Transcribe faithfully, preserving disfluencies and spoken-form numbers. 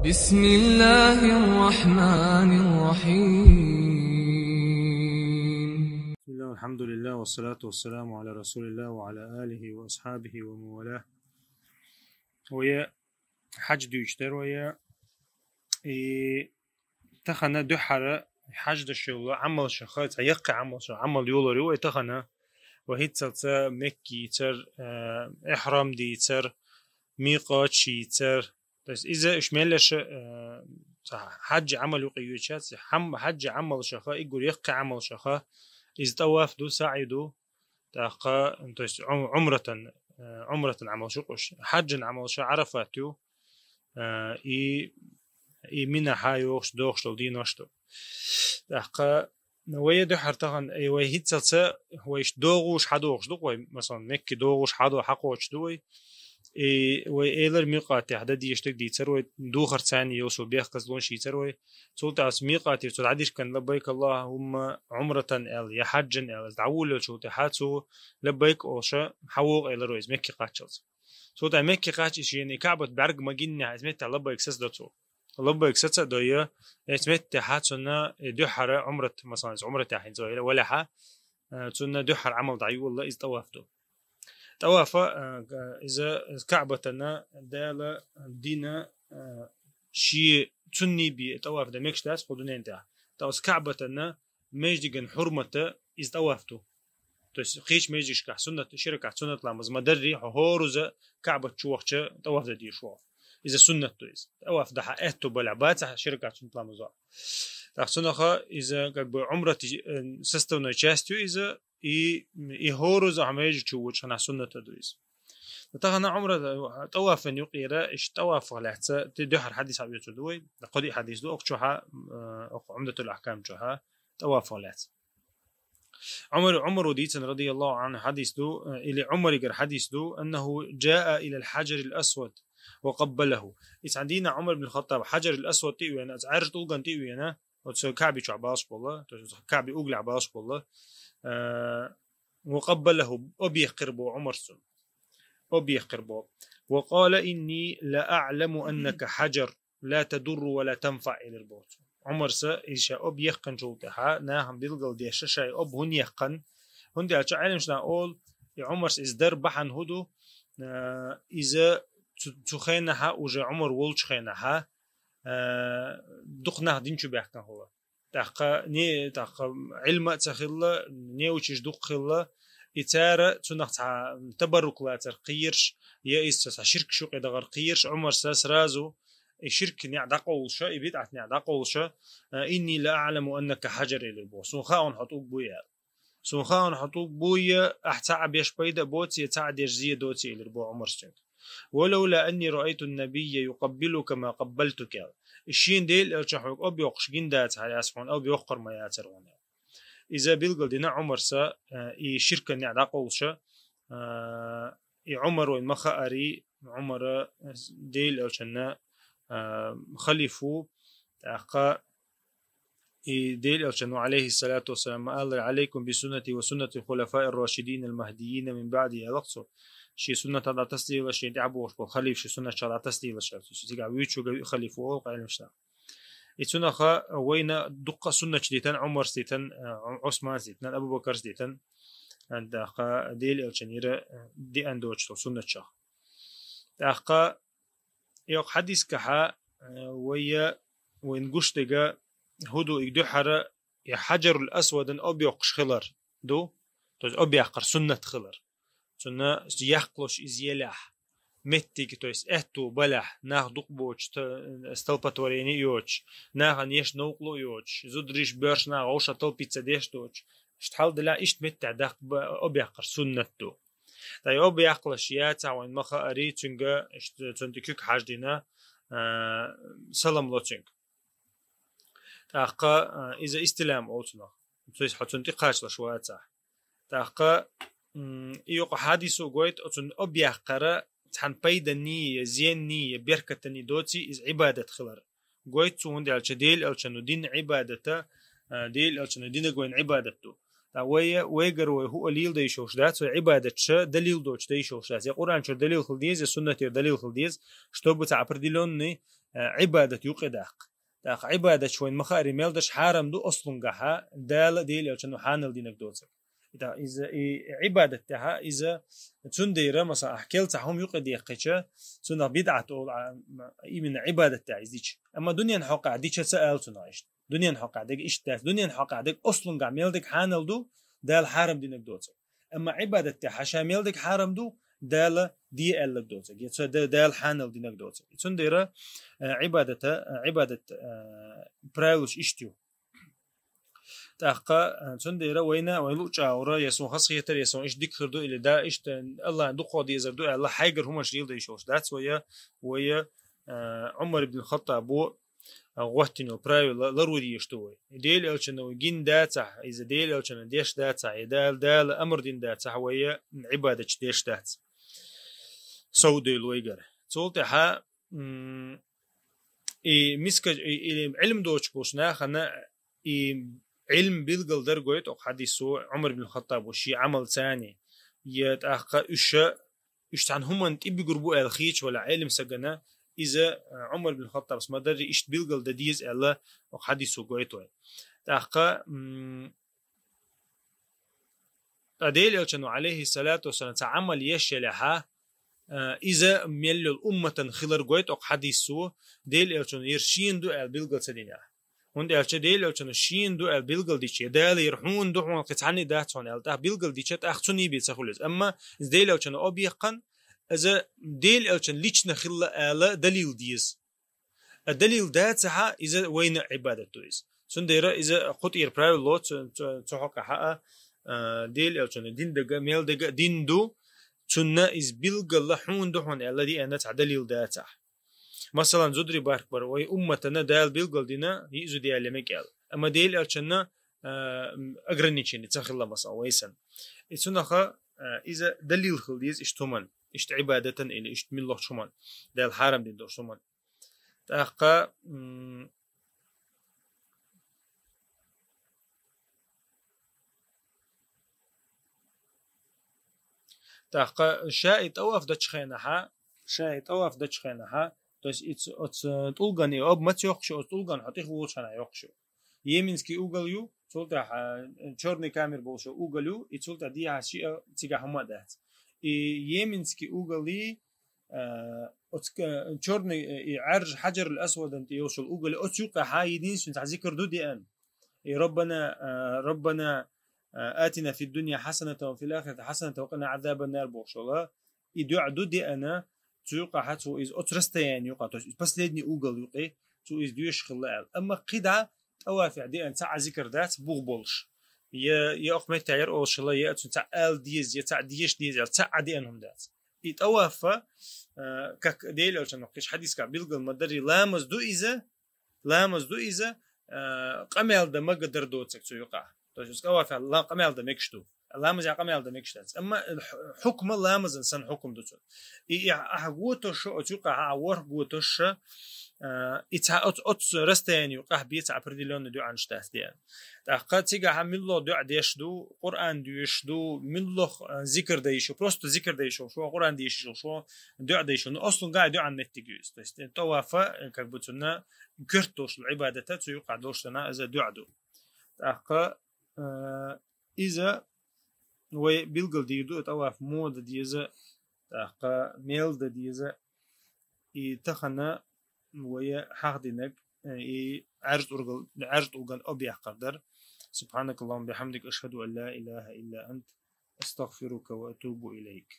بسم الله الرحمن الرحيم. بسم الله والحمد لله والصلاة والسلام على رسول الله وعلى آله وأصحابه ومن والاه. Вай хьаж дуьйцуш дара вай, и тахана дуьххьара хьаж деш йолу Ӏамалшаха, цхьа яккхий Ӏамалшаха, Ӏамал йолор ю вай тахана. Вай хӀинццалца Мекка йийцар, э, ихьрам дийцар, микъат йийцар. То есть иза уьш мел еш, э, цхьа хьаджи Ӏамал юкъе йоьдуш яц, хьам-, хьаджи Ӏамалшаха, уггар яккхий Ӏамалшаха, иза тӀаваф ду, саӀй ду, тӀаккха, то есть Ӏум-, Ӏумратан, э, Ӏумратан Ӏамалш ю-кх уьш. Хьаджан Ӏамалша Ӏарафат ю, э, и, и Минахьа йохуш, дохуш долу денош ду. ТӀаккха вай дуьххьара тахана, и вай хӀинццалца, вай иштта догӀуш хьадохуш ду-кх вай, масалан, Мекке догӀуш хьадо-, хьакхочуш ду вай. И вай элира микъатехь дан дезаш дерг дийцар вай, духар царна йолуш йолу бехказлонаш йийцар вай. Цул тӀаьхьа микъате цо дӀадиркина «Лаббайк Аллахумма Ӏумратан» аьлла, я «Хьаджан» аьлла, иза дӀаволавеллачул тӀаьхьа цо «Лаббайк» олуш хьавогӀу элира вай иза Мекке кхаччалц. Цул тӀаьхьа Мекке кхаччалц шена и КаӀбат бӀаьрг ма гиннехь, иза меттехь «Лаббайк» сацадо цо. «Лаббайк» сацадойя, иза меттехь цунна и дуьххьара Ӏумрат, масалан, иза Ӏумратехь хӀинца вай валахь, э, цунна дуьххьара Ӏамал дӀайолла, иза тӀаваф ду. ТӀавафа, э, иза КаӀбатана Дала дина, э, шен цунна бен тӀаваф дан мегаш дац кху дуьнен тӀехь. ТӀаккха КаӀбатана, маьждиган хьурмата иза тӀаваф ду. То есть кхечу маьждигашкахь суннат, ши ракаӀат суннат ламаз ма дарра, хьо хӀораза КаӀбат чу вахча тӀаваф дан дезаш ву. Иза суннат ду иза. ТӀаваф дан хьан аьтту балахь, бацахь ши ракаӀат суннат ламаз ваха. ТӀаккха цунах иза, как бы, Ӏумрат, э, составной часть ю иза, и, и хӀораза хьо маьждиг чу вахча хьан суннат ду иза. Тахана Ӏумра, э, тӀавафан юкъера, иштта тӀавафах лаьцна, ти дуьххьара хьадис хьаоьцур ду вай, кхо-диъ хьадис ду, оха чохь, э, оха Ӏумдатул Ахкам чохь, тӀавафах лаьцна. Ӏумар, Ӏумаро дийцина, радияллаху Ӏанху, хьадис ду, э, или Ӏумаригара хьадис ду: «Аннаху джаа илал хьаджарил асвад ва къаббалаху». Иза цхьана дийнахь Ӏумар бин Хаттаб Хьаджарил Асвад тӀе а веана, иза Ӏаьржа тӀулган тӀе а веана, оцу КаӀби чохь балаш болла, то есть КаӀби углехь балаш болла, э, ва къаббалаху, объехкхира боху Ӏумарс цунна. Объехкхира боху. «Ва къала: инни ла аӀламу аннака хьаджар, ла тадурру ва ла танфаӀ», элира боху цо. Ӏумарса иза ша объехкхинчул тӀаьхьа нахана билгалдеш, ша и об хӀунда еккхина, хӀунда аьлча Ӏеламнаха олу, и Ӏумарс иза дар бахьана хӀун ду, а, иза цу, цу хенахьа, уже Ӏумар волчу хенахьа, а, дукха нах дин чу баьхкина хилла. ТӀаккха не, тӀаккха Ӏилма а ца хилла, неучаш дукха хилла, и цара цунах цхьа табаррук лацар кхераш, я иза цхьа ширк шуькъе дахар кхераш, Ӏумарса сразу и ширк неӀ дӀакъовлуша, и бидӀат неӀ дӀакъовлуша, а, «Инни ла аӀламу аннака хьаджар», элира боху. Суна хаьа хьо тӀулг буй аьлла. Суна хаьа хьо тӀулг буй, ахь цхьа а беш пайда а боций, цхьа а деш зе доций, элира боху Ӏумарс цуьнга. «Ва лавла анни раайту ннабийя юкъаббилука ма къаббалтука», аьлла. И шена Делан элчан хьоьга об йоккхуш гина дацахьара, ас хьуна об йоккхур ма яцара хьуна. Иза билгал дина Ӏумарса, э, и ширкан неӀ дӀакъовлуша, э, и Ӏумар вайн ма хаарий, Ӏумара, э, Делан элчанна, э, халиф ву, тӀаккха и Делан элчано, алейхиссалату вассалам, ма аллара: «Алейкум би суннати ва суннатил хулафаир рашидин ал махдийин мин баъди», аьлла цо. Шен суннатах дӀатасделаш, шен тӀаьхьа бохуш болу халиф шен суннатах дӀатасделаш, аьлла цо. Цигахь вуьйцург халиф ву олу къайланаш нах. И цунаха вайна дуккха а суннаташ дитан, Ӏумарс дитан, э, Ӏусманс дитан, Абу Бакарс дитан, э, тӀаккха Делан элчанера, э, деана доцуш долу суннаташах. ТӀаккха и окху хьадискахьа, э, вайя, вайна гуш дерг хӀун ду, и дуьххьара и Хьаджарул Асвадан об йоккхуш хилар ду, то есть об яккхар суннат хилар. Цунна яккхалуш иза елахь, меттиг, то есть аьтту балахь, нах дукха боцуш, ста-, столпотворение йоцуш, нахана еш новкъарло йоцуш, зударий, боьрша нах вовшах талпица деш доцуш, иштта хьал делахь, иштта меттехь даккха ба-, об яккхар суннат ду. Ткъа и об яккхалаш яцахь вайн ма хаарий, цуьнга иштта, цунна тӀе куьг хьаждина, а, салам ло цуьнга. ТӀаккха, а, иза истилам олу цунах. То есть хьо цунна тӀе кхачалаш вацахь. ТӀаккха, м, и юкъа хьадисо гойту, оцунна об яккхара цхьана пайданий, я зенний, я беркатаний доций, иза Ӏибадат хилар. Гойту цо, хӀунда аьлча Делан элчано дина Ӏибадата, а, Делан элчано динарг вайн Ӏибадат ду. ТӀаккха вай, вайгара вай хӀуъа леладеш йолуш дац, вай Ӏибадаташ далил доцуш деш йолуш дац. Я Къуръан чуьра далил хила деза, я суннатера далил хила деза, чтобы цхьа определённый, э, Ӏибадат юкъе даккха. ТӀаккха Ӏибадаташ вайна ма-хаъара мел деш хьарам ду, аслунгахьа Дала а, Делан элчано а хьанал динарг доцург. ТӀаккха иза, и Ӏибадат тӀехьа, иза цундела, масала, ахь кел цхьа хӀума юкъе дехкича, цунах бидӀат олу, а, именно Ӏибадат тӀехь иза дича. Амма дуьненан хьокъехь дича ца ала цунах иштта. Дуьненан хьокъехь дерг иштта дац. Дуьненан хьокъехь дерг аслунгахь мел дерг хьанал ду, Дала хьарам динарг доцург. Амма Ӏибадат тӀехь ша мел дерг хьарам ду, Дала де аьлларг доцург, я ца Да-, Дала хьанал динарг доцург. Цундела, э, Ӏибадата, э, Ӏибадат, э, правилаш иштта ю. ТӀаккха, э, цундела вайна, вай луъучу агӀора, я суна хазахетара, я суна иштта дика хир ду, или да, иштта Аллахьна дукха дезар ду аьлла, хьайгара хӀуманаш леладеш йолуш дац вай, вай, э, Ӏумар ибн Хаттабо гӀоттийна йолу правила ларван дезаш ду вай. Делан элчано гина дацахь, иза Делан элчано деш дацахь, я Дала, Дала амр дина дацахь, вай Ӏибадаташ деш дац. Совдевлла вайгара. Цул тӀаьхьа, м, и миска-, и, и Ӏилма доцуш болчу нахана и Ӏилма билгалдар гойту оха хьадисо, Ӏумар бин Хаттабо шен Ӏамал царний, я тӀаккха уьш уьш цхьана хӀуманна тӀебуьгур бу аьлла хеташ валахь Ӏелам сагана, иза, э, Ӏумар бин Хаттабас ма-дарра иштта билгал дан деза аьлла, оха хьадисо гойту вай. ТӀаккха, м, ткъа Делан элчано, алейхиссалату вассалам, цхьа Ӏамал еш елехьа, э, иза мел йолу умматан хилар гойту оха хьадисо, Делан элчано яра шена ду аьлла билгал ца динехь. ХӀунда аьлча Делан элчано шена ду аьлла билгал дича, я Дала яра хьуна ду, хьуна кхин цхьанний дац хьуна аьлла, тӀаккха билгал дича, тӀаккха цунна бен ца хуьлу иза. Амма иза Делан элчано объекхан, иза Делан элчан лично хилла аьлла далил деза. А далил дацахьа, иза вайна Ӏибадат ду иза. Цундела иза кху тӀера правило цу, цу, цу хьокъехьа а, а, Делан элчано дин дага, мел дага а дин ду, цунна иза билгала хьуна ду хьуна аьлла диана цхьа далил дацахь. Масалан, зударий барх бар, вай умматана Дала билгал дина, йиъ зуда яьлла мега аьлла. Амма Делан элчанна, а, ограничение ца хилла, масалан, вай санна. И цунаха, а, иза далил хила деза иштта хӀуман, иштта Ӏибадатан или иштта муьлххачу хӀуман, Дала хьарам дина долуш хӀуман. ТӀаккха, м, тӀаккха ша и тӀаваф дачу хенахьа, ша и тӀаваф дачу хенахьа, то есть и ц-, оцу тӀулган и об маца йоккхуш ю, оцу тӀулган хьо тӀехволучу хенахь йоккхуш ю. Йеменский угол ю, цул тӀаьхьа, э, чёрный камер болуш угол ю, и цул тӀаьхьа дехьа шиъ цигахь хӀума а дац. И Йеменский угол и, э, оцу к-, чёрный, э, и Ӏаьржа Хьаджарул Асвадан тӀе йолуш йолу угол ю, оцу юкъахьа единственный цхьа зикр ду деана. И Роббана, э, Роббана, э, атина фид дунья хьасаната ва фил ахирати хьасаната ва къина Ӏазабан нар бохуш йолу. И дуьӀа ду деана, цу юкъахьа цо иза оцу расстояние юкъа, то есть последний угол юкъе, цо иза доьшуш хилла аьлла. Амма кхидӀа тӀавафехь деана цхьа а зикр дац, бух болуш. Я, я окху меттехь яра олуш хилла, я оцу цхьа ала деза, я цхьа деша деза аьлла, цхьа а деана хӀума дац. И тӀавафа, а, как Делан элчано кхечу хьадискахь билгал ма-дарра, ламаз ду иза, ламаз ду иза, а, къамел дан мегадар доцург цу юкъахь. То есть, тӀавафехь ла-, къамел дан мегаш ду. Ламазехь къамел дан мегаш дац. Амма хьу-, хьукма ламазан санна хьукма ду цунна. И, и ахьа готош, оцу юкъахь ахьа ворхӀ готош, а, и цхьа оцу, оцу расстояние юкъахь бен цхьа определённый дуьӀанаш дац деана. ТӀаккха цигахьа муьлхха дуьӀа деш ду, Къуръан доьшуш ду, муьлхха, а, зикр дан йиш ю, просто зикр дан йиш йолуш ву, Къуръан дешаш йолуш ву, дуьӀа дан йиш ю. Ну, аслунгахь дуьӀан меттиг ю иза. То есть, тӀавафа, э, как бы цунна коьрта долуш долу Ӏибадата, цу юкъахь долуш дана иза дуьӀа ду. ТӀаккха, э, иза вай билгал дийр ду, тӀаваф муха дан деза, тӀаккха мел дан деза. И тахана вай хьахдинарг, э, и Ӏаьржа тӀулган, Ӏаьржа тӀулган об яккхар дара. سبحانك اللهم وبحمدك، أشهد أن لا إله إلا أنت، أستغفرك وأتوب إليك.